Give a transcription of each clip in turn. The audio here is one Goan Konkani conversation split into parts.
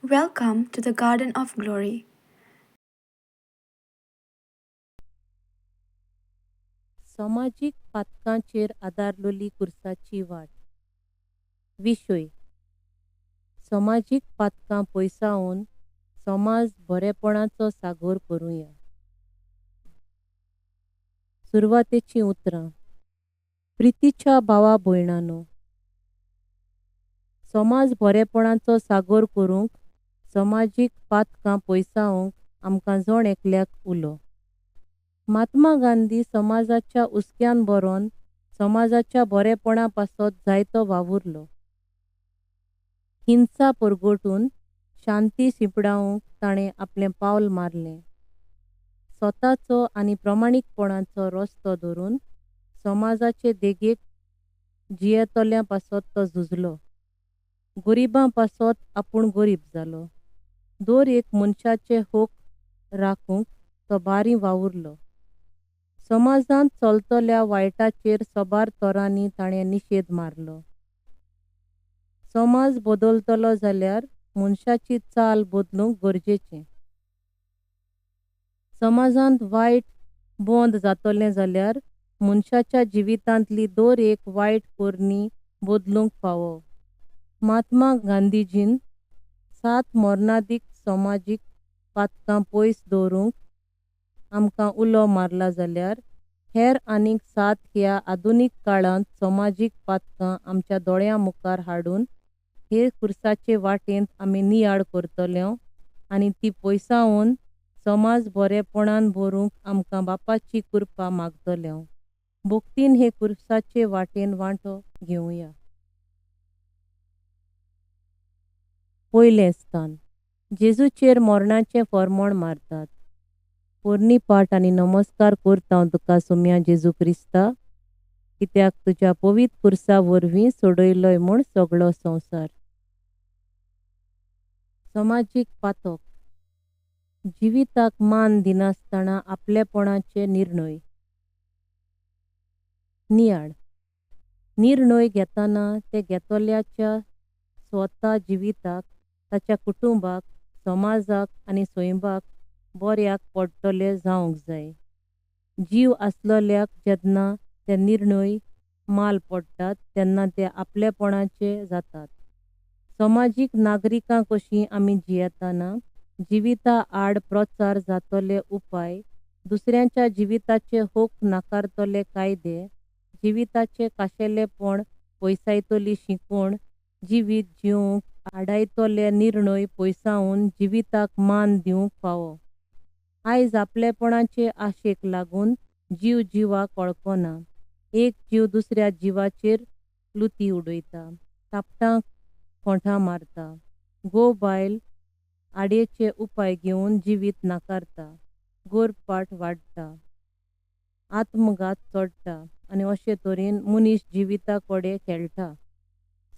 Welcome to the Garden of Glory. समाजीक पातकांचेर आदारलोली कुर्साची वाट. विशय: समाजीक पातकां पयसावन समाज बरेपणाचो सागोर करुया. सुरवातेचीं उतरां. प्रितीच्या भावा भयणांनो, समाज बरेपणाचो सागोर करूंक, समाजीक पातकां पयसावंक आमकां जण एकल्याक उलो. महात्मा गांधी समाजाच्या हुस्क्यान बरोवन समाजाच्या बरेपणा पासत जायतो वावुरलो. हिंसा परगटून शांती शिंपडावंक ताणें आपलें पावल मारलें. स्वताचो आनी प्रमाणीकपणाचो रस्तो धरून समाजाचे देगेक जियेतल्यां पासत तो झुजलो. गरिबां पासत आपूण गरीब जालो. दर एक मनशाचे हक राखूंक तो बारी वावुरलो. समाजांत चलतल्या वायटाचेर साबार तरांनी ताणें निशेध मारलो. समाज बदलतलो जाल्यार मनशाची चाल बदलूंक गरजेचें. समाजांत वायट बंद जातलें जाल्यार मनशाच्या जिवितांतली दर एक वायट करणी बदलूंक फावो. महात्मा गांधीजीन 7 मरणादीक समाजीक पातकां पयस दवरूंक आमकां उलो मारला जाल्यार हेर आनीक 7 ह्या आधुनीक काळांत समाजीक पातकां आमच्या दोळ्यां मुखार हाडून हे कुर्साचे वाटेंत आमी नियाळ करतले आनी ती पयसावन समाज बरेपणान भरूंक आमकां बापाची कृपा मागतले. भक्तीन हे कुर्साचे वाटेन वांटो घेवया. पयलें स्थान. जेजूचेर मरणाचें फॉर्मोण मारतात. पोरणी पाठ आनी नमस्कार करता तुका सोम्या जेजू क्रिस्ता, कित्याक तुज्या पवित्र कुर्सा वरवीं सोडयलोय म्हूण सगळो संवसार. समाजीक पातक. जिविताक मान दिनासतना आपलेपणाचे निर्णय. नियाळ. निर्णय घेतना ते घेतल्याच्या स्वता जिविताक, ताच्या कुटुंबाक, समाजाक आनी सैमाक बऱ्याक पडटले जावंक जाय. जीव आसलेल्याक जेन्ना ते निर्णय माल पडटात तेन्ना ते आपलेपणाचे जातात. समाजीक नागरिकां कशीं आमी जियेतना जिविता आड प्रचार जातले उपाय, दुसऱ्यांच्या जिविताचे हक नाकारतले कायदे, जिविताचे खाशेलेपण पयसायतली शिकवण, जिवीत जिवंक आडायतले निर्णय पयसावन जिविताक मान दिवंक फावो. आयज आपलेपणाचे आशेक लागून जीव जिवाक वळखना. एक जीव दुसऱ्या जिवाचेर लुती उडयता, थापटां खोंटां मारता. घोव बायल आडयेचे उपाय घेवन जिवीत नाकारता. गोरपाट वाडटा, आत्मघात चडटा आनी अशे तरेन मनीस जिविता कडेन खेळटा.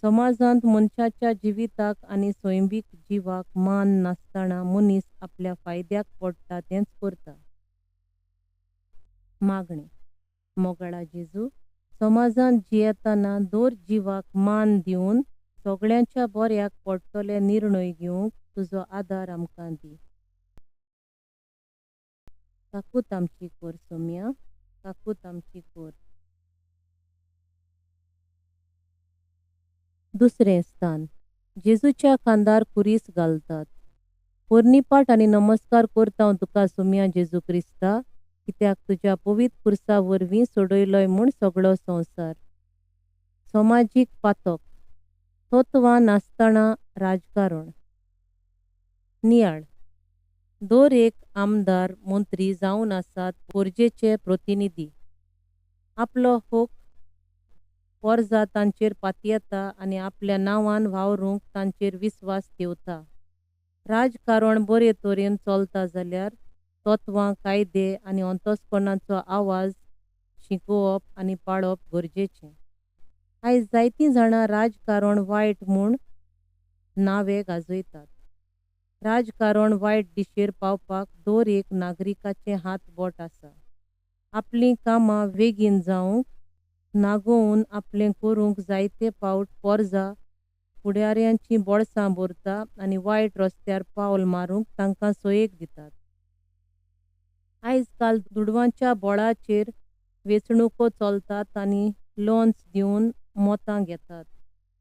समाजांत मनशाच्या जिविताक आनी सैमीक जिवाक मान नासतना मनीस आपल्या फायद्याक पडटा तेंच करता. मागणें. मोगाळा जेजू, समाजांत जियेतना दर जिवाक मान दिवन सगळ्यांच्या बऱ्याक पडटले निर्णय घेवंक तुजो आदार आमकां दी. काकूत आमची कर सोम्या, काकूत आमची कर. दुसरें स्थान. जेजूच्या खांदार कुरीस घालतात. पोरणीपाठ आनी नमस्कार करता तुका सोम्या जेजू क्रिस्ता, कित्याक तुज्या पवित्र कुर्सा वरवीं सोडयलोय म्हूण सगळो संवसार. समाजीक पातक. तत्वां नासतना राजकारण. नियाळ. दर एक आमदार मंत्री जावन आसात परजेचे प्रतिनिधी. आपलो हक परजा तांचेर पातयेता आनी आपल्या नांवान वावरूंक तांचेर विस्वास ठेवता. राजकारण बरे तरेन चलता जाल्यार तत्वां, कायदे आनी अंतस्करणाचो आवाज शिकोवप आनी पाळप गरजेचें. आयज जायतीं जाणां राजकारण वायट म्हूण नावे गाजयतात. राजकारण वायट दिशेर पावपाक दर एक नागरिकाचें हात बोट आसा. आपलीं कामां बेगीन जावंक नागोवन आपलें करूंक जायते पावट परजा फुडाऱ्यांचीं बोळसां भरता आनी वायट रस्त्यार पावल मारूंक तांकां सोयेक दितात. आयज काल दुडवांच्या बळाचेर वेंचणुको चलतात आनी लोन्स दिवन मतां घेतात.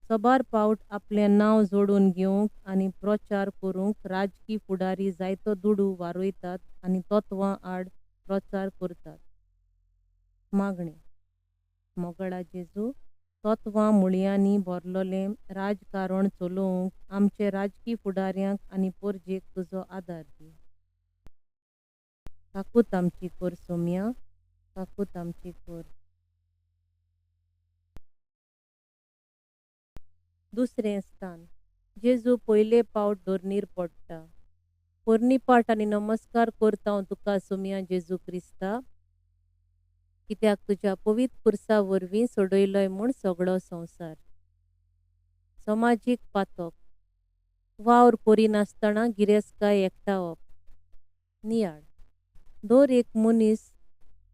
सबार पावट आपलें नांव जोडून घेवंक आनी प्रचार करूंक राजकी फुडारी जायतो दुडू वारयतात आनी तत्वां आड प्रचार करतात. मागणें. मोगळा जेजू, तत्वां मुळयांनी भरलोलें राजकारण चलोवंक आमचे राजकी फुडाऱ्यांक आनी परजेक तुजो आदार दी. काकूत आमची कर सोम्या, काकूत आमची कर. दुसरें स्थान. जेजू पयले पावट धरणीर पडटा. पोरणी पाट आनी नमस्कार करता हांव तुका सोमया जेजू क्रिस्ता, कित्याक तुज्या पवित्र पुरसा वरवीं सोडयलोय म्हूण सगळो संवसार. समाजीक पातक. वावर करिनासतना गिरेस्तकाय एकठावप. नियाळ. दर एक मनीस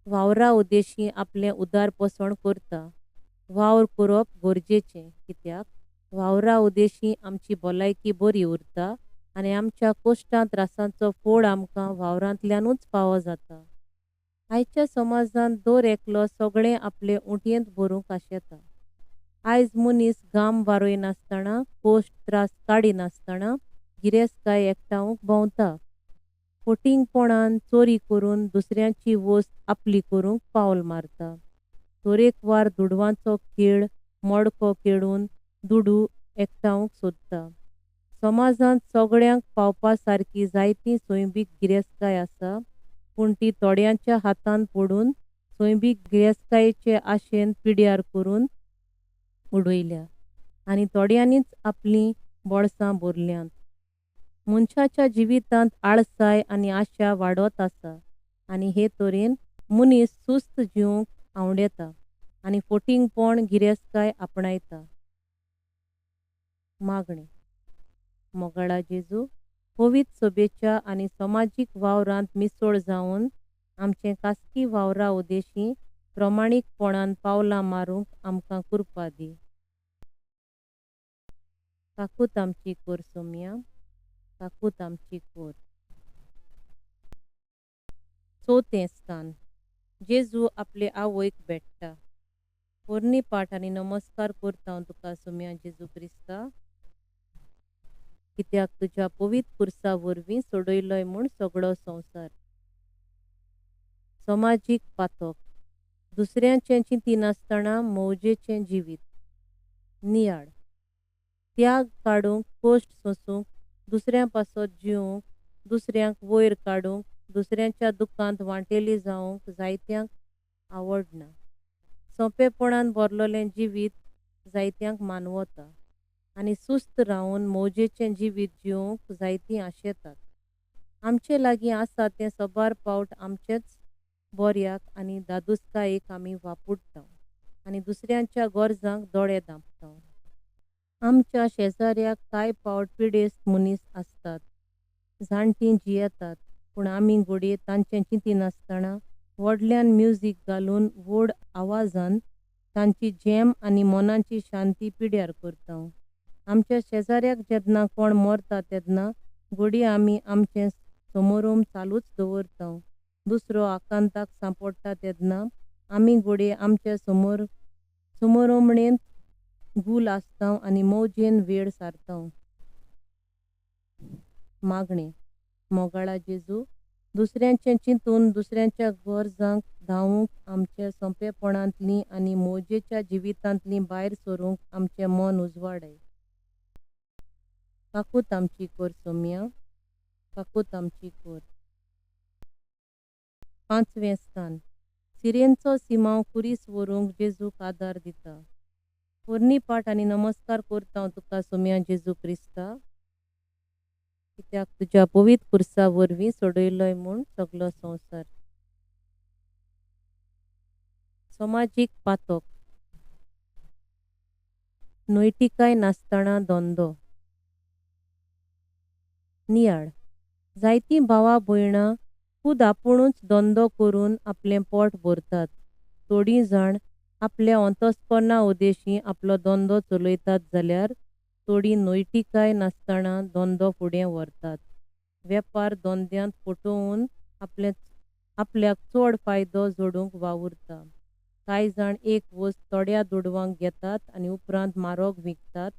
वावरा उद्देशी आपलें उदारपोसण करता. वावर करप गरजेचें, कित्याक वावरा उद्देशी आमची भलायकी बरी उरता आनी आमच्या कश्टां त्रासांचो फोड आमकां वावरांतल्यानूच फावो जाता. आयच्या समाजांत दर एकलो सगळें आपले उंटयेंत भरूंक आशेता. आयज मनीस घाम वारयनासतना, कश्ट त्रास काडिनासतना गिरेस्तकाय एकठावंक भोंवता. फटींगपणान चोरी करून दुसऱ्यांची वस्त आपली करूंक पावल मारता. तरेकवार दुडवांचो खेळ मडको खेळून दुडू एकठावंक सोदता. समाजांत सगळ्यांक पावपा सारकी जायती सैमीक गिरेस्तकाय आसा, पूण ती थोड्यांच्या हातान पडून सैमीक गिरेस्तकायेचे आशेन पिड्यार करून उडयल्या आनी थोड्यांनीच आपलीं बोळसां भरल्यांत. मनशाच्या जिवितांत आळसाय आनी आशा वाडत आसा आनी हे तरेन मनीस सुस्त जिवंक आवडेता आनी फटींगपण गिरेस्तकाय आपणायता. मागणें. मोगाळा जेजू, पवित्र सभेच्या आनी समाजीक वावरांत मिसळ जावन आमचें खासगी वावरा उद्देशी प्रमाणीकपणान पावलां मारूंक आमकां कृपा दी. काकूत आमची कर सोमया, काकूत आमची कर. चवथें स्थान. जेजू आपले आवयक भेट्टा. पोरणी पाट आनी नमस्कार करता हांव तुका सोमया जेजू क्रिस्ता, कित्याक तुज्या पवित्र पुरसा वरवीं सोडयलोय म्हूण सगळो संवसार. समाजीक पातक. दुसऱ्यांचें चिंतिनासतना मौजेचें जिवीत. नियाळ. त्याग काडूंक, कश्ट सोंसूंक, दुसऱ्यां पासत जिवंक, दुसऱ्यांक वयर काडूंक, दुसऱ्यांच्या दुखांत वांटेली जावंक जायत्यांक आवडना. सोंपेपणान भरलोलें जिवीत जायत्यांक मानवता आनी सुस्त रावन मौजेचें जिवीत जिवंक जायतीं आशेतात. आमचे लागीं आसा तें सबार पावट आमचेच बऱ्याक आनी दादुस्कायेक आमी वापुडटा आनी दुसऱ्यांच्या गरजांक दोळे धांपता. आमच्या शेजाऱ्याक कांय पावट पिडेस्त मनीस आसतात, जाणटीं जियेतात, पूण आमी घडये तांचें चिंतिनासतना व्हडल्यान म्युजीक घालून व्हड आवाजान तांची झेम आनी मनाची शांती पिड्यार करता. आमच्या शेजाऱ्याक जेन्ना कोण मरता तेन्ना घडये आमी आमचें समोरम चालूच दवरता. दुसरो आकांताक सांपडटा तेन्ना आमी घडये आमचे समोरमणेंत गुल आसता आनी मौजेन वेळ सारता. मागणें. मोगाळा जेजू, दुसऱ्यांचें चिंतून दुसऱ्यांच्या गरजांक धांवूंक आमच्या सोंपेपणांतलीं आनी मौजेच्या जिवितांतलीं भायर सरूंक आमचें मन उजवाडाय. काकूत आमची कर सोमया, काकूत आमची कर. पांचवें स्थान. सिरेनचो सिमांव कुरीस व्हरूंक जेजूक आदार दिता. पोरणी पाट आनी नमस्कार करता हांव तुका सोमया जेजू क्रिस्ता, कित्याक तुज्या पवित्र पुरसा वरवीं सोडयलोय म्हूण सगळो संवसार. समाजीक पातक. नैतिकाय नासतना धंदो. नियाळ. जायतीं भावा भयणां खूद आपुणूच धंदो करून आपलें पोट भरतात. थोडीं जाण आपल्या अंतस्करणा उद्देशी आपलो धंदो चलयतात जाल्यार थोडीं नैतिकताय नासतना धंदो फुडें व्हरतात. वेपार धंद्यांत फटोवन आपले आपल्याक चड फायदो जोडूंक वावुरता. कांय जाण एक वस्त थोड्या दुडवांक घेतात आनी उपरांत म्हारग विकतात.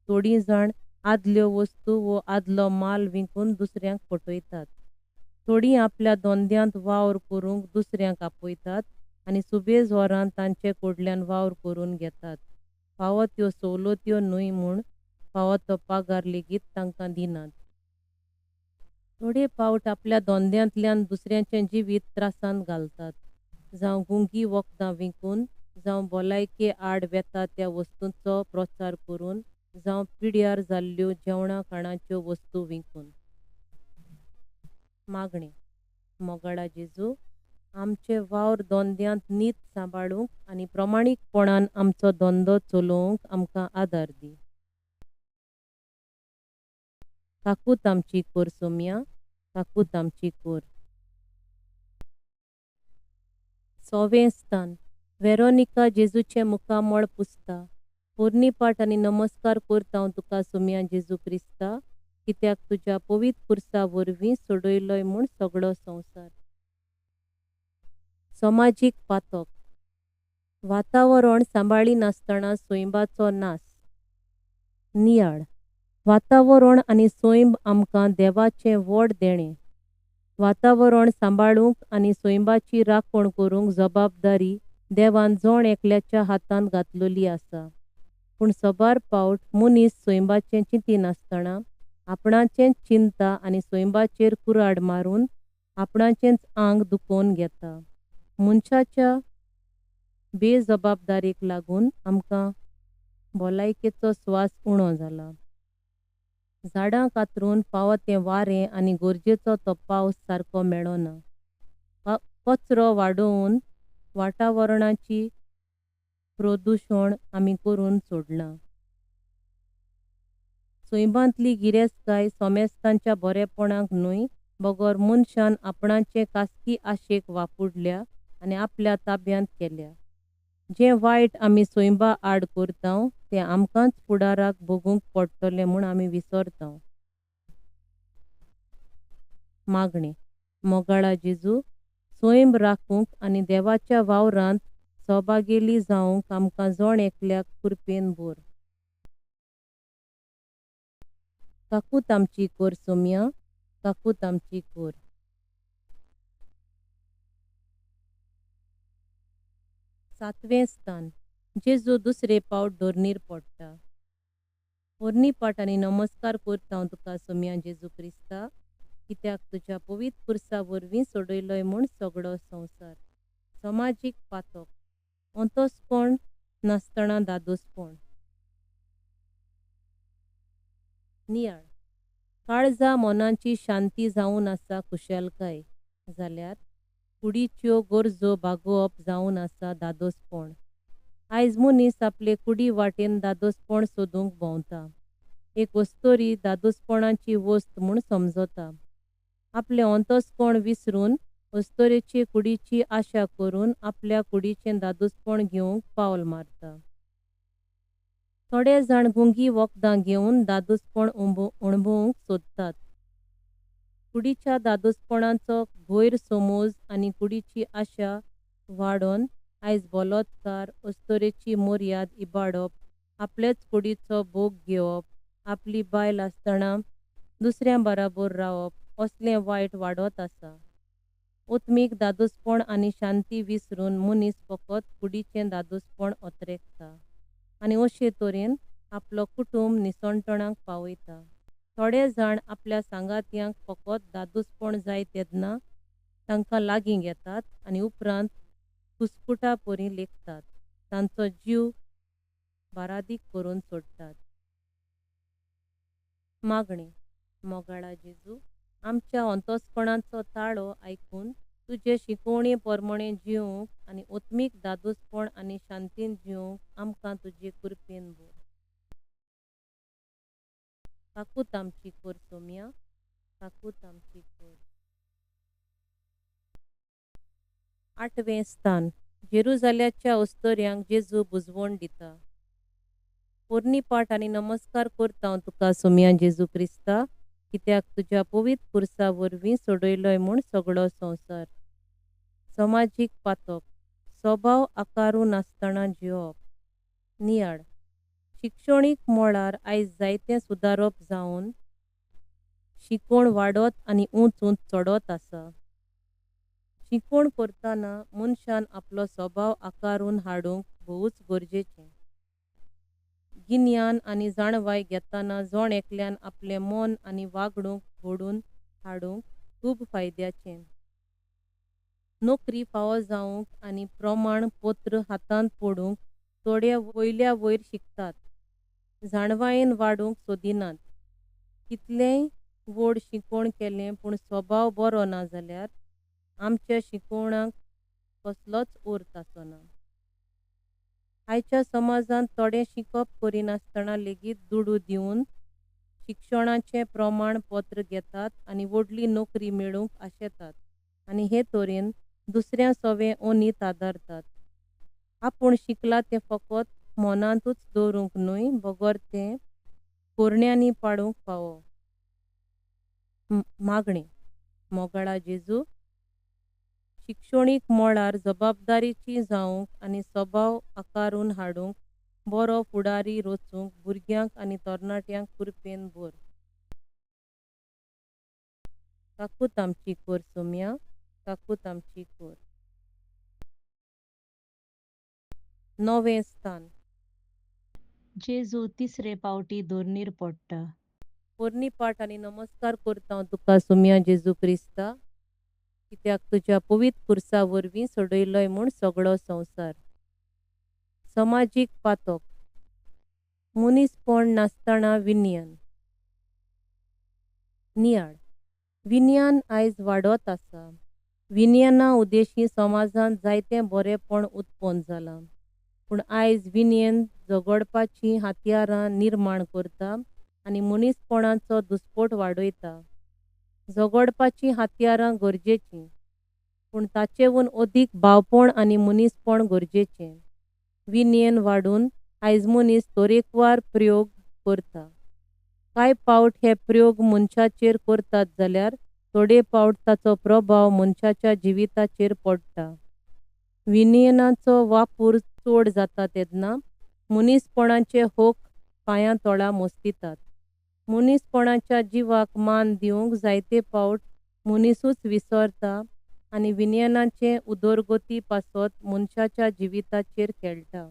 थोडीं जाण आदल्यो वस्तू वो आदलो माल विकून दुसऱ्यांक फटयतात. थोडीं आपल्या धंद्यांत वावर करूंक दुसऱ्यांक आपयतात आनी सुबेज वरान तांचे कडल्यान वावर करून घेतात. फावो त्यो सवलत्यो न्हय म्हूण फावो तो पगार लेगीत तांकां दिनात. थोडे फावट आपल्या धंद्यांतल्यान दुसऱ्याचें जिवीत त्रासांत घालतात. जावं गुंगी वखदां विकून, जावं भलायके आड वेता त्या वस्तूंचो प्रचार करून, जावं पिड्यार जाल्ल्यो जेवणा खाणाच्यो वस्तू विकून. मागणें. मोगाळा जेजू, आमचे वावर धंद्यांत नीत सांबाळूंक आनी प्रमाणीकपणान आमचो धंदो चलोवंक आमकां आदार दी. काकूत आमची कर सोम्या, काकूत आमची कर. सवें स्थान. वेरोनिका जेजूचें मुखामळ पुसता. पोरणीपाट आनी नमस्कार करता हांव तुका सोम्या जेजू क्रिस्ता, कित्याक तुज्या पवित्र पुरसा वरवीं सोडयलोय म्हूण सगळो संवसार. समाजीक पातक. वातावरण सांबाळिनासतना सैमाचो नाश. नियाळ. वातावरण आनी सैम आमकां देवाचें व्हड देणें. वातावरण सांबाळूंक आनी सैमाची राखण करूंक जबाबदारी देवान जण एकल्याच्या हातांत घातलेली आसा. पूण सबार फावट मनीस सैमाचें चिंतिनासतना आपणाचेंच चिंता आनी सैमाचेर कुराड मारून आपणाचेंच आंग दुखोवन घेता. मनशाच्या बेजबाबदारेक लागून आमकां भलायकेचो स्वास उणो जाला. झाडां कातरून फावो तें वारें आनी गरजेचो तो पावस सारको मेळना. कचरो वाडोवन वातावरणाची प्रदुशण आमी करून सोडलां. सैमांतली गिरेस्तकाय समेस्तांच्या बरेपणाक न्हय बगर मनशान आपणाचे खासगी आशेक वापुडल्या आनी आपल्या ताब्यांत केल्या. जें वायट आमी सैमा आड करता तें आमकांच फुडाराक भोगूंक पडटलें म्हूण आमी विसरता. मागणें. मोगाळा जेजू, सैम राखूंक आनी देवाच्या वावरांत सहभागेली जावंक आमकां जण एकल्याक कृपेन भर. काकूत आमची कर सोम्या, काकूत आमची कर. सातवें स्थान. जेजू दुसरे फावट धरणीर पडटा. पोरणीपाट आनी नमस्कार करता हांव तुका सोम्या जेजू क्रिस्ता, कित्याक तुज्या पवित्र पुरसा वरवीं सोडयलोय म्हूण सगळो संवसार. समाजीक पातक. अंतस्कोण नासतना दादोसपण. नियाळ. काळजा मनाची शांती जावन आसा खुशालकाय, जाल्यार कुडीच्यो गरजो भागोवप जावन आसा दादोसपण. आयज मनीस आपले कुडी वाटेन दादोसपण सोदूंक भोंवता. एक वस्तोरी दादोसपणाची वस्त म्हूण समजता. आपलें अंतस्कोण विसरून अस्तोरेचे कुडीची आशा करून आपल्या कुडीचें दादोसपण घेवंक पावल मारता. थोडे जाण गुंगी वखदां घेवन दादोसपण अणभवूंक सोदतात. कुडीच्या दादोसपणाचो गैरसमज आनी कुडीची आशा वाडोवन आयज बलात्कार, अस्तोरेची मर्याद इबाडप, आपलेच कुडीचो भोग घेवप, आपली बायल आसतना दुसऱ्या बराबर रावप असलें वायट वाडत आसा. आत्मीक दादोसपण आनी शांती विसरून मनीस फकत कुडीचें दादोसपण अत्रेकता आनी अशे तरेन आपलो कुटुंब निसणटणाक पावयता. थोडे जाण आपल्या सांगात्यांक फकत दादोसपण जाय तेन्ना तांकां लागीं घेतात आनी उपरांत कुस्कुटा परी लेखतात. तांचो जीव बारादीक करून सोडटात. मागणें. मोगाळा जेजू, आमच्या अंतस्कोणाचो ताळो आयकून तुजे शिकवणे प्रमाणें जिवंक आनी आत्मीक दादोसपण आनी शांतीन जिवंक आमकां तुजे कृपेन भर. काकूत आमची कर सोम्या, काकूत आमची कर. आठवें स्थान. जेरुजाल्याच्या अस्तोऱ्यांक जेजू बुजवण दिता. पोरनी पाठ आनी नमस्कार करता हांव तुका सोमया जेजू क्रिस्ता, कित्याक तुज्या पवित्र पुरसा वरवीं सोडयलोय म्हूण सगळो संवसार. समाजीक पातक, स्वभाव आकारूं नासतना जियोवप. नियाळ. शिक्षणीक मळार आयज जायतें सुदारप जावन शिकवण वाडत आनी उंच उंच चडत आसा. शिकवण करतना मनशान आपलो स्वभाव आकारून हाडूंक भोवच गरजेचें. गिन्यान आनी जाणवाय घेतना जण एकल्यान आपलें मन आनी वागणूक घडोवन हाडूंक खूब फायद्याचें. नोकरी फावो जावंक आनी प्रमाणपत्र हातांत पडूंक थोडे वयल्या वयर शिकतात. जाणवायेन वाडूंक सोदिनात. कितलेंय व्हड शिकवण केलें पूण स्वभाव बरो ना जाल्यार आमच्या शिकवणाक कसलोच अर्थ आसना. आयच्या समाजांत थोडे शिकप करिनासतना लेगीत दुडू दिवन शिक्षणाचें प्रमाणपत्र घेतात आनी व्हडली नोकरी मेळूंक आशेतात आनी हे तरेन दुसऱ्या सवें अनीत आदारतात. आपूण शिकला तें फकत मनांतूच दवरूंक न्हय बगर तें करण्यांनी पाडूंक फावो. मागणें. मोगाळा जेजू, शिक्षणीक मळार जबाबदारीची जावंक आनी स्वभाव आकारून हाडूंक बरो फुडारी रचूंक भुरग्यांक आनी तरणाट्यांक कृपेन भर. काकूत आमची कर सोमया, काकूत आमची कर. नवें स्थान. जेजू तिसरे पावटी धरणीर पडटा. पोरनी पाठ आनी नमस्कार करता हांव तुका सोमया जेजू क्रिस्ता, कित्याक तुज्या पवित्र पुरसा वरवीं सोडयलोय म्हूण सगळो संवसार. समाजीक पातक, मनीसपण नासतना विज्ञान. नियाळ. विज्ञान आयज वाडत आसा. विज्ञाना उद्देशी समाजांत जायतें बरेंपण उत्पन्न जालां. पूण आयज विज्ञान झगडपाचीं हत्यारां निर्माण करता आनी मनीसपणाचो दुस्पोट वाडयता. झगडपाचीं हत्यारां गरजेचीं, पूण ताचेहून अदीक भावपण आनी मनीसपण गरजेचें. विज्ञान वाडून आयज मनीस तरेकवार प्रयोग करता. कांय पावट हे प्रयोग मनशाचेर करतात जाल्यार थोडे पावट ताचो प्रभाव मनशाच्या जिविताचेर पडटा. विज्ञानाचो वापर चड जाता तेन्ना मनीसपणाचे हक पांयां तळा मस्तितात. मनीसपणाच्या जिवाक मान दिवंक जायते पावट मनिसूच विसरता आनी विज्ञानाचे उदरगती पासत मनशाच्या जिविताचेर खेळटा.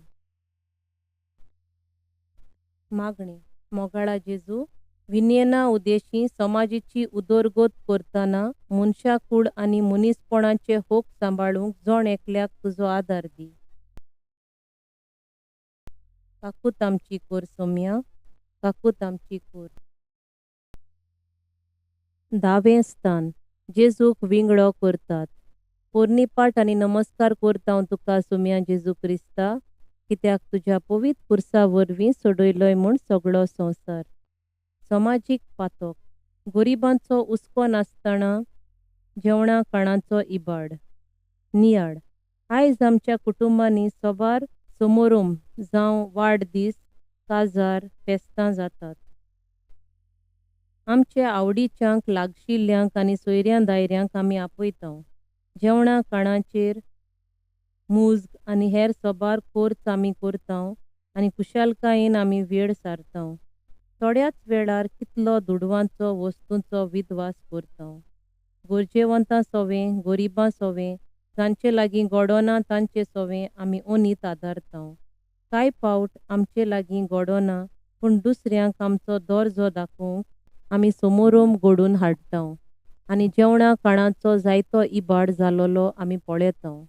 मागणें. मोगाळा जेजू, विज्ञाना उद्देशी समाजाची उदरगत करतना मनशाकूड आनी मनीसपणाचे हक सांबाळूंक जण एकल्याक तुजो आदार दी. काकूत आमची कर सोमया, काकूत आमची कर. धावें स्थान. जेजूक विंगडो करतात. पोरनी पाठ आनी नमस्कार करता हांव तुका सोमया जेजू क्रिस्ता, कित्याक तुज्या पवित्र पुरसा वरवीं सोडयलोय म्हूण सगळो संवसार. समाजीक पातक, गरिबांचो हुस्को नासतना जेवणा खाणाचो इबाड. नियाळ. आयज आमच्या कुटुंबांनी साबार समारंभ जावं वाडदीस, काजार, फेस्तां जातात. आमच्या आवडीच्यांक, लागशिल्ल्यांक आनी सोयऱ्यां दायऱ्यांक आमी आपयता. जेवणा खाणाचेर मुज्ग आनी हेर साबार खर्च आमी करता आनी खुशालकायेन आमी वेळ सारता. थोड्याच वेळार कितलो दुडवांचो वस्तूंचो विद्वास करता. गरजेवंतां सवें, गरिबां सवें, जांचे लागीं घडना तांचे सवें आमी अनीत आदारता. कांय पावट आमचे लागीं घडना पूण दुसऱ्यांक आमचो दर्जो दाखोवंक आमी समारंभ घडोवन हाडटा आनी जेवणा खाणाचो जायतो इबाड जालोलो आमी पळयता.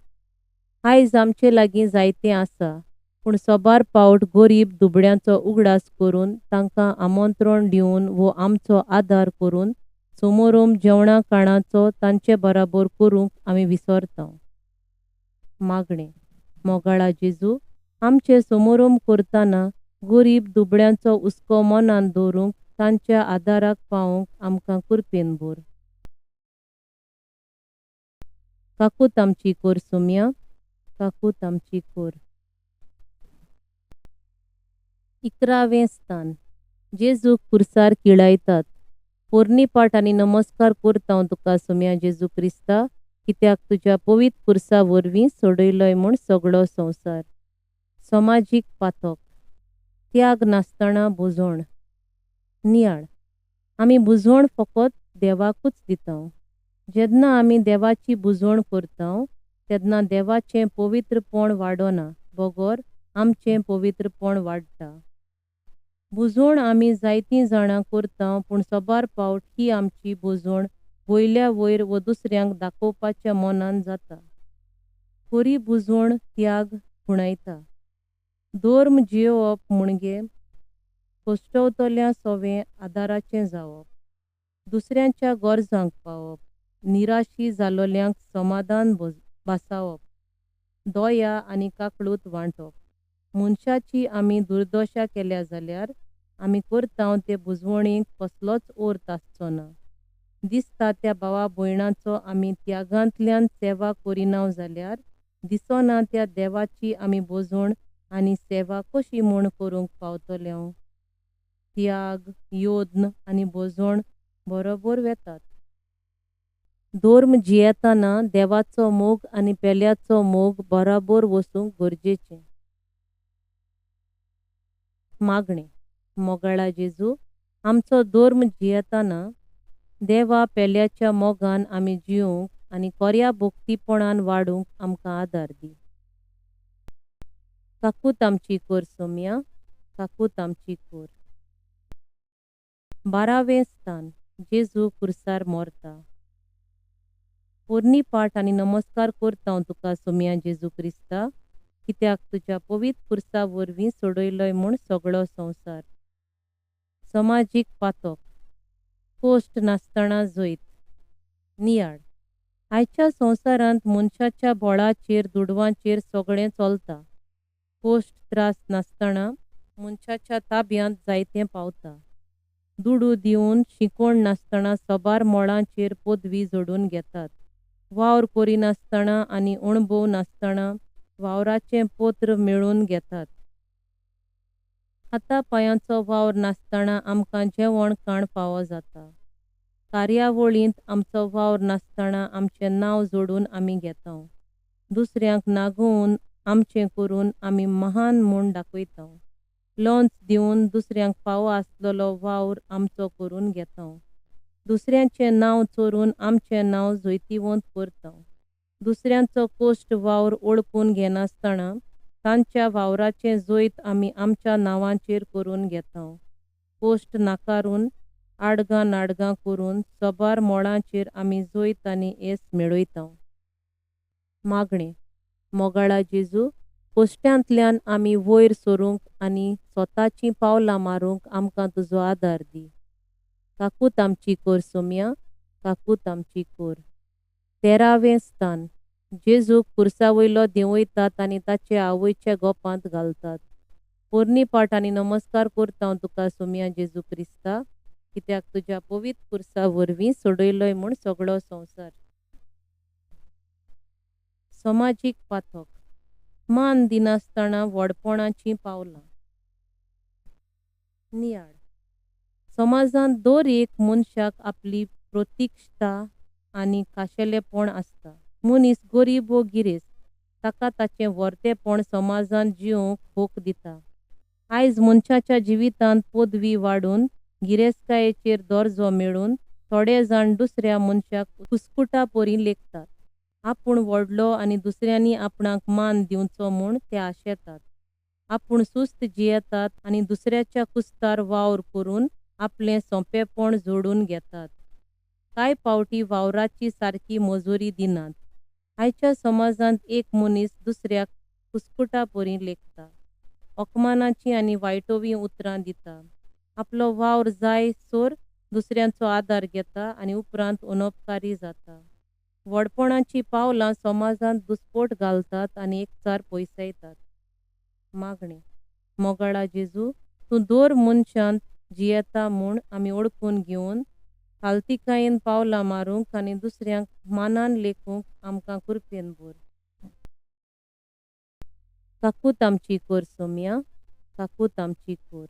आयज आमचे लागीं जायतें आसा पूण साबार पावट गरीब दुबळ्यांचो उगडास करून तांकां आमंत्रण दिवन वो आमचो आदार करून समारंभ जेवणा खाणाचो तांचे बराबर करूंक आमी विसरता. मागणें. मोगाळा जेजू, आमचे समारंभ करतना गरीब दुबळ्यांचो हुस्को मनांत दवरूंक तांच्या आदाराक पावोवंक आमकां कृपेन भर. काकूत आमची कर सोमया, काकूत आमची कर. 11वें स्थान. जेजूक खुर्सार किळायतात. पोरनी पाट आनी नमस्कार करता हांव तुका सोम्या जेजू क्रिस्ता, कित्याक तुज्या पवित्र खुर्सा वरवीं सोडयलोय म्हूण सगळो संवसार. समाजीक पातक. त्याग नासतना भुजवण. नियाळ. आमी भुजवण फकत देवाकूच दिता. जेन्ना आमी देवाची भुजवण करता तेन्ना देवाचें पवित्रपण वाडना बगर आमचें पवित्रपण वाडटा. भुजवण आमी जायतीं जाणां करता पूण सबार पावट ही आमची भुजवण वयल्या वयर व दुसऱ्यांक दाखोवपाच्या मनान जाता. खरी भुजवण त्याग खुणायता. धर्म जियोवप म्हणजे कश्टवतल्या सोवें आदाराचें जावप, दुसऱ्यांच्या गरजांक पावप, निराशी जालोल्यांक समाधान भासावप, दया आनी काकळूत वांटप. मनशाची आमी दुर्दशा केल्या जाल्यार आमी करता ते भुजवणीक कसलोच अर्थ आसचो ना. दिसता त्या भावा भयणाचो आमी त्यागांतल्यान सेवा करिना जाल्यार दिसना त्या देवाची आमी भोजवण आनी सेवा कशी म्हूण करूंक पावतले? त्याग, योद्न आनी भोजवण बरोबर वेतात. धर्म जियेतना देवाचो मोग आनी पेल्याचो मोग बराबर वचूंक गरजेचें. मागणें. मोगाळा जेजू, आमचो धर्म जियेतना देवा पेल्याच्या मोगान आमी जिवंक आनी कोऱ्या भक्तीपणान वाडूंक आमकां आदार दी. काकूत आमची कर सोम्या, काकूत आमची कर. 12वें स्थान. जेजू खुर्सार मरता. पोरनी पाट आनी नमस्कार करता हांव तुका सोम्या जेजू क्रिस्ता, कित्याक तुज्या पवित्र खुर्सा वरवीं सोडयलोय म्हूण सगळो संवसार. समाजीक पातक. कोश्ट नासतना जैत. नियाळ. आयच्या संवसारांत मनशाच्या बळाचेर दुडवांचेर सगळें चलता. कोश्ट त्रास नासतना मनशाच्या ताब्यांत जायतें पावता. दुडू दिवन शिकोण नासतना सबार मळांचेर पदवी जोडून घेतात. वावर करिनासतना आनी अणभव नासतना वावराचें पत्र मेळोवन घेतात. हाता पांयांचो वावर नासतना आमकां जेवण खाण फावो जाता. कार्यावळींत आमचो वावर नासतना आमचें नांव जोडून आमी घेता. दुसऱ्यांक नागोवन आमचें करून आमी महान म्हूण दाखयता. लंच दिवन दुसऱ्यांक फावो आसलेलो वावर आमचो करून घेता. दुसऱ्यांचें नांव चोरून आमचें नांव जैतिवंत करता. दुसऱ्यांचो कोश्ट वावर ओळखून घेनासतना तांच्या वावराचें जैत आमी आमच्या नांवाचेर करून घेता. कोश्ट नाकारून आडगां नाडगां करून सबार मळांचेर आमी जैत आनी येस मेळयता. मागणें. मोगाळा जेजू, कोश्ट्यांतल्यान आमी वयर सरूंक आनी स्वताचीं पावलां मारूंक आमकां तुजो आदार दी. काकूत आमची कर सोम्या, काकूत आमची कर. 13वें स्थान. जेजूक खुर्सा वयलो देंवयतात आनी ताचे आवयच्या गोपांत घालतात. पोरनी पाट आनी नमस्कार करता हांव तुका सोम्या जेजू क्रिस्ता, कित्याक तुज्या पवित्र खुर्सा वरवीं सोडयलोय म्हूण सगळो संवसार. समाजीक पातक. मान दिनासतना व्हडपणाचीं पावलां. नियाळ. समाजांत दर एक मनशाक आपली प्रतिश्ठा आनी खाशेलेपण आसता. मनीस गरीब वो गिरेस्त, ताका ताचें व्हरतेपण समाजांत जिवंक हक दिता. आयज मनशाच्या जिवितांत पदवी वाडून गिरेस्तकायेचेर दर्जो मेळून थोडे जाण दुसऱ्या मनशाक कुस्कुटा परी लेखतात. आपूण व्हडलो आनी दुसऱ्यांनी आपणाक मान दिवचो म्हूण ते आशेतात. आपूण सुस्त जियेतात आनी दुसऱ्याच्या कुस्तार वावर करून आपलें सोंपेपण जोडून घेतात. कांय पावटी वावराची सारकी मजुरी दिनात. आयच्या समाजांत एक मनीस दुसऱ्याक कुस्कुटा परी लेखता. अपमानाचीं आनी वायटोवी उतरां दिता. आपलो वावर जाय सोर दुसऱ्यांचो आदार घेता आनी उपरांत अनोपकारी जाता. व्हडपणाचीं पावलां समाजांत दुस्पोट घालतात आनी एकचार पयसायतात. मागणें. मोगाळा जेजू, तूं दर मनशांत जियेता म्हूण आमी ओळखून घेवन खालतिकायेन पावलां मारूंक आनी दुसऱ्यांक मानान लेखूंक आमकां कृपेन भर. काकूत आमची कर सोम्या, काकूत आमची कोर.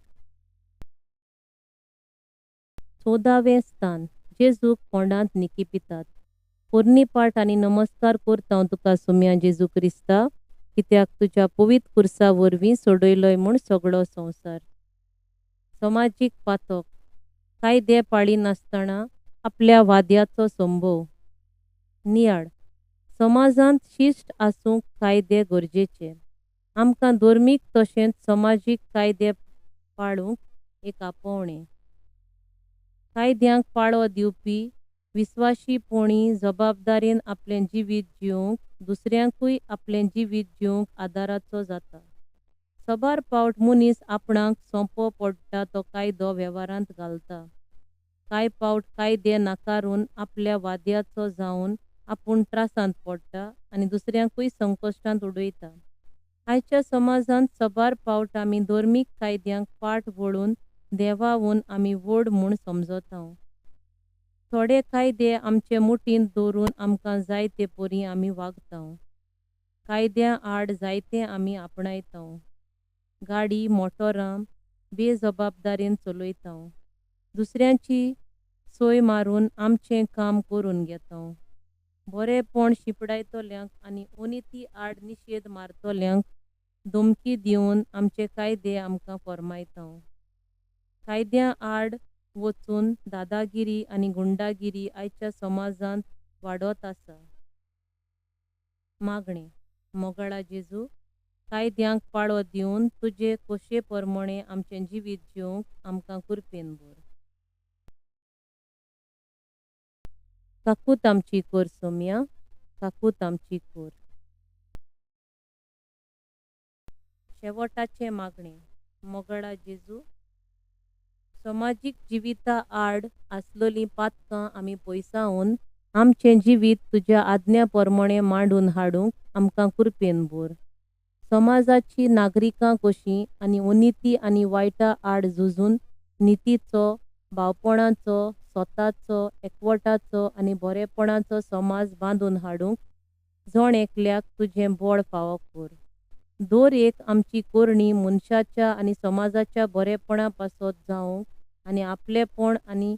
चवदावें स्थान. जेजूक फोंडांत निकिपितात. पोरणी पाठ आनी नमस्कार करता हांव तुका सोम्या जेजू क्रिस्ता, कित्याक तुज्या पवित्र खुर्सा वरवीं सोडयलोय म्हूण सगळो संवसार. समाजीक पातक. कायदे पाळिनासतना आपल्या वाद्याचो संभव. नियाळ. समाजांत शिस्त आसूंक कायदे गरजेचे. आमकां धर्मीक तशेंच समाजीक कायदे पाळूंक एक आपोवणें. कायद्यांक पाळो दिवपी विस्वाशीपणी जबाबदारेन आपलें जिवीत जिवंक दुसऱ्यांकूय आपलें जिवीत जिवंक आदाराचो जाता. सबार पावट मनीस आपणाक सोंपो पडटा तो कायदो वेव्हारांत घालता. कांय पावट कायदे नाकारून आपल्या वाद्याचो जावन आपूण त्रासांत पडटा आनी दुसऱ्यांकूय संकश्टांत उडयता. आयच्या समाजांत सबार पावट आमी धर्मीक कायद्यांक पाठ वळून देवावून आमी व्हड म्हूण समजता. थोडे कायदे आमचे मुठींत दवरून आमकां जाय ते परी आमी वागता. कायद्या आड जायते आमी आपणायता. गाडी मोटरां बेजबाबदारेन चलयता. दुसऱ्यांची सोय मारून आमचें काम करून घेता. बरेंपण शिंपडायतल्यांक आनी अनिती आड निशेध मारतल्यांक धमकी दिवन आमचे कायदे आमकां फर्मायता. कायद्या आड वचून दादागिरी आनी गुंडागिरी आयच्या समाजांत वाडत आसा. मागणें. मोगाळा जेजू, कायद्यांक पाळो दिवन तुजे खोशये प्रमाणें आमचें जिवीत जिवंक आमकां कृपेन भर. काकूत आमची कोर सोम्या, काकूत आमची कोर. शेवटाचें मागणें. मोगाळा जेजू, समाजीक जिविता आड आसलेलीं पातकां आमी पयसावन आमचें जिवीत तुज्या आज्ञा प्रमाणें मांडून हाडूंक आमकां कृपेन भर. समाजाची नागरिकां कशीं आनी अनिती आनी वायटा आड झुजून नितीचो, भावपणाचो, स्वताचो, एकवटाचो आनी बरेपणाचो समाज बांदून हाडूंक जण एकल्याक तुजें बळ फावो कर. दर एक आमची करणी मनशाच्या आनी समाजाच्या बरेपणा पासत जावंक आनी आपलेपण आनी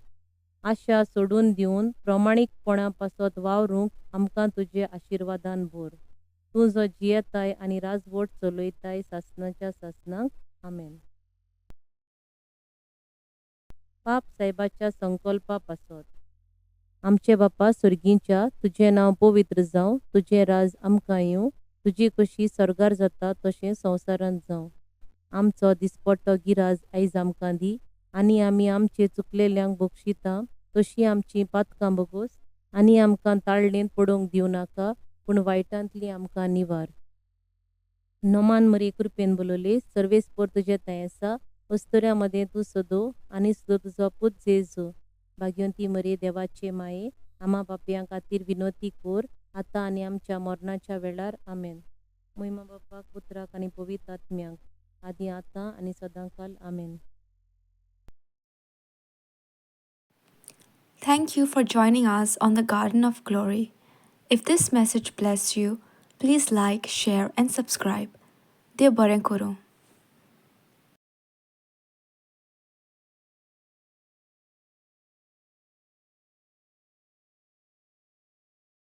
आशा सोडून दिवन प्रमाणीकपणा पासत वावरूंक आमकां तुजे आशिर्वादान भर. तूं जो जियेताय आनी राजवट चलयताय सासणाच्या सासणाक. आमेन. पाप साहेबाच्या संकल्पा पासत. आमचे बापा सर्गींच्या, तुजें नांव पवित्र जावं, तुजें राज आमकां येवं, तुजी कशी सर्गार जाता तशें संवसारांत जावं. आमचो दिसपट्टो गिराज आयज आमकां दी आनी आमी आमचे चुकलेल्यांक बक्षिता तशी आमची पातकां बगोस आनी आमकां ताळणेंत पडोवंक दिवं नाका, पूण वायटांतली आमकां निवार. नमान मरे कृपेन बोलवले, सर्वेस्पर तुजें थंय आसा, अस्तुऱ्यां मदें तूं सदो आनी सदो तुजो पूत जेजू. भाग्यवंती मरे देवाचे माये, आमा पापयां खातीर विनोती कोर, आतां आनी आमच्या मरणाच्या वेळार. आमेन. महिमा बापाक, पुत्राक आनी पवित्र आत्म्याक, आदी आतां आनी सदांकाल. आमेन. Thank you for joining us on the Garden of Glory. If this message blessed you, please like, share, and subscribe. देव बरें करूं.